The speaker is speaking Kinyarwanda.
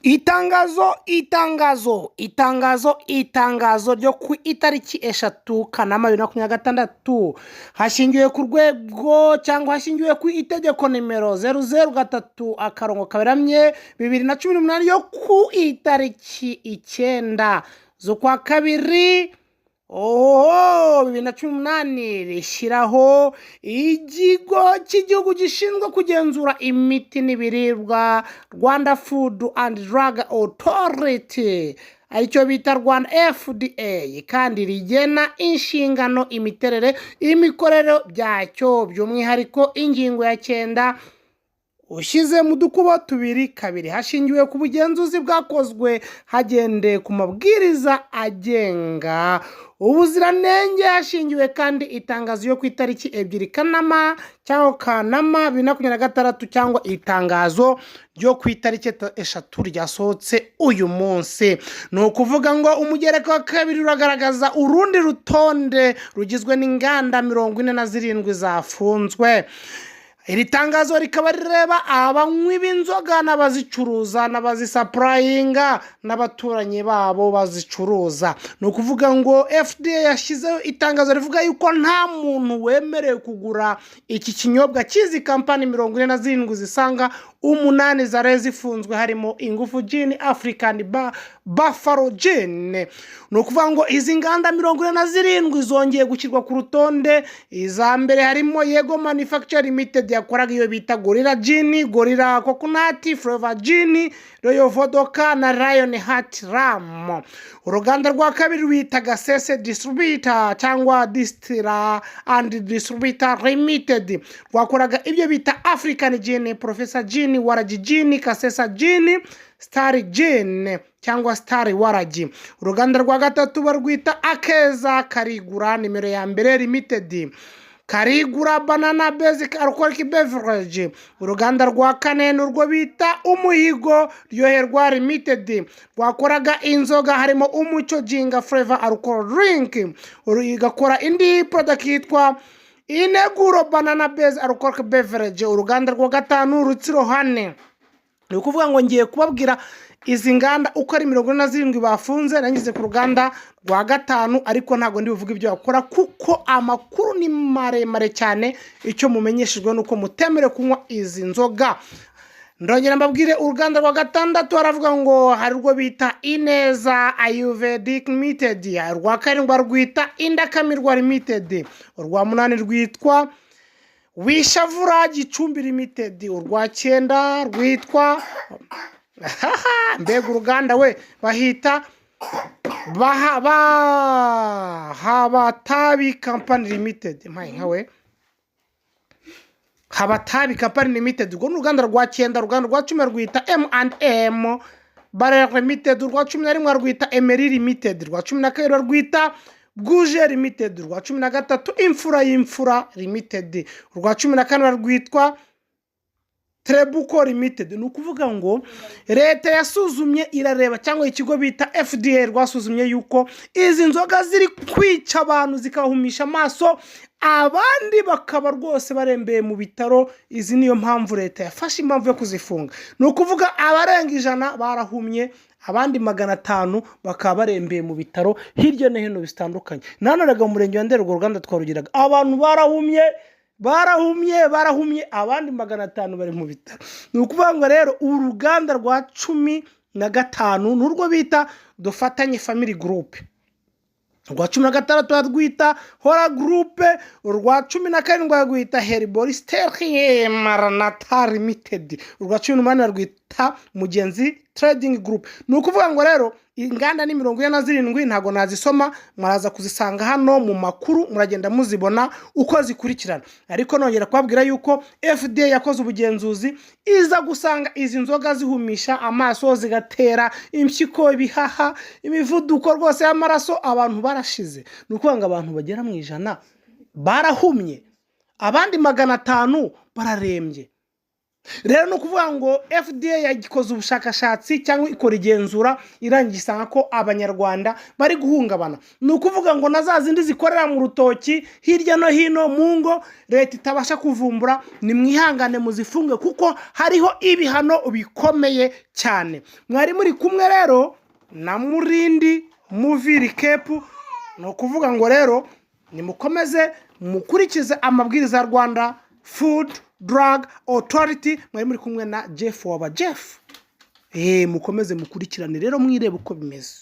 Itangazo, itangazo, itangazo, itangazo ryo ku itariki 3 Kanama 2026, hashingiwe ku rwego cyangwa hashingiwe ku itegeko nimero 003/2018 yo ku itariki 9 z'ukwa kabiri oho 2018, rishyiraho Ikigo cy'Igihugu gishinzwe kugenzura imiti n'ibiribwa, Rwanda Food and Drug Authority, aricyo bita Rwanda FDA, kandi rigena inshingano, imiterere, imikorere byacyo, by'umwihariko ingingo ya 9 ushyize mu dukubo tubiri kabiri, hashingiwe ku bugenzuzi bwakozwe hagendeye ku mabwiriza agenga ubuziranenge, hashingiwe kandi itangazo yo ku itariki 2 Kanama cyangwa Kanama 2026, cyangwa itangazo ryo ku itariki 3 ryasohotse uyu munsi. Ni ukuvuga ngo umugereka wa kabiri uragaragaza urundi rutonde rugizwe n'inganda 47 zafunzwe. Iri tangazo rikaba rireba abanywi b'inzoga n'abazicuruza n'abazisupplyinga n'abaturanyi babo bazicuruza. Ni ukuvuga ngo FDA yashyizeho itangazo rivuga yuko nta muntu wemerewe kugura iki kinyobwa cy'izi kampani 47 zisanga umunani zari zifunzwe, harimo Ingufu Gin, African Buffalo Gin. Ni ukuvuga ngo izi nganda 47 zongeye gushyirwa ku rutonde. Iza mbere harimo Yego Manufacture Limited, yakoraga iyo bita Gorilla Gin, Gorilla Coconut Flavour Gin, Royal Vodka na Lion Heart Rum. Uruganda rwa kabiri rwita Gasese Distributor cyangwa Distiller and Distributor Limited, rwakoraga ibyo bita African Gin, Professor Gin, Waragi Gin, Kasesa Gin, Star Gin cyangwa Star Waragi. Uruganda rwa gatatu barwita Akeza Karigura nimero ya mbere Limited, Karigura Banana Basic Alcoholic Beverage. Uruganda rwa kane ni urwo bita Umuhigo Ryoherwa Limited, rwakoraga inzoga harimo Umucyo Ginger Flavour Alcohol Drink, igakora indi product yitwa Ineguro Banana Base Alcoholic Beverage. Uruganda rwa gatanu, Rutsiro Honey. Ni ukuvuga ngo ngiye kubabwira izi nganda uko ari 47 bafunze. Nanyuze ku ruganda rwa gatanu, ariko ntabwo ndi buvuge ibyo bakora kuko amakuru ni maremare cyane. Icyo mumenyeshejwe ni uko mutemerewe kunywa izi nzoga. Ndongera mbabwire uruganda rwa gatandatu, haravuga ngo hari urwo bita Ineza Ayurvedic Limited. Urwa karindwi barwita Indakamirwa Limited. Urwa munani rwitwa Wishavura Gicumbi Limited. Urwa cyenda rwitwa, mbega uruganda we, bahita Habatabi Company Limited. Mpaye nka we, Habatabi Company Limited, urwo ni uruganda rwa cyenda. Uruganda rwa 10 rwita M and M Barrel Limited. Urwa 11 rwita Emeri Limited. Urwa 12 rwita Bwuje Limited. Urwa 13, Imfura y'Imfura Limited. Urwa 14 rwitwa Trebuko Limited. Ni ukuvuga ngo leta yasuzumye irareba, cyangwa ikigo bita FDA rwasuzumye yuko izi nzoga ziri kwica abantu, zikabahumisha amaso, abandi bakaba rwose barembeye mu bitaro. Izi niyo mpamvu leta yafashe impamvu yo kuzifunga. Ni ukuvuga abarenga 100 barahumye, abandi 500 bakaba barembeye mu bitaro hirya no hino bitandukanye. Nanone mu murenge wa Ndera, urwo ruganda twarugiraga, abantu barahumye, barahumye, barahumye, abandi 500 bari mu bitaro. Ni ukuvuga ngo rero uruganda rwa 15 ni urwo bita Dufatanye Family Group. Urwa 16 barwita Hora Group. Urwa 17 barwita Herboristeri Maranata Limited. Urwa 18 barwita Mugenzi Trading Group. Ni ukuvuga ngo rero inganda ni 47, ntabwo nazisoma, muraza kuzisanga hano mu makuru, muragenda muzibona uko zikurikirana. Ariko nongera kubabwira yuko FDA yakoze ubugenzuzi, iza gusanga izi nzoga zihumisha amaso, zigatera impyiko, ibihaha, imivuduko rwose y'amaraso, abantu barashize. Ni ukuvuga ngo abantu bagera mu 100 barahumye, abandi 500 bararembye. Rero ni ukuvuga ngo FDA yakoze ubushakashatsi cyangwa ikora igenzura, irangiye isanga ko Abanyarwanda bari guhungabana. Ni ukuvuga ngo na za zindi zikorera mu rutoki hirya no hino mu ngo leta itabasha kuvumbura, ni mwihangane muzifunge kuko hariho ibihano bikomeye cyane. Mwari muri kumwe rero na Murindi Movie Recap. Ni ukuvuga ngo rero nimukomeze mukurikize amabwiriza ya Rwanda Food Drug Authority. Mwari muri kumwe na Jeff waba Jeff. Mukomeze mukurikirane rero, mwirebe uko bimeze.